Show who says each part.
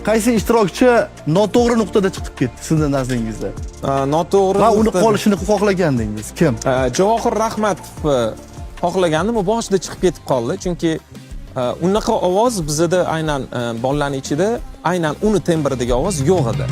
Speaker 1: Qaysi ishtirokchi noto'g'ri nuqtada chiqib ketdi sizni nazdingizda?
Speaker 2: Noto'g'ri
Speaker 1: Va uni qolishini xohlagandingiz. Kim?
Speaker 2: Javohir Rahmatov xohlagandim, u boshida chiqib ketib qoldi, chunki unaqa ovoz bizada aynan bolalarni ichida aynan uni tembridagi ovoz yo'q edi.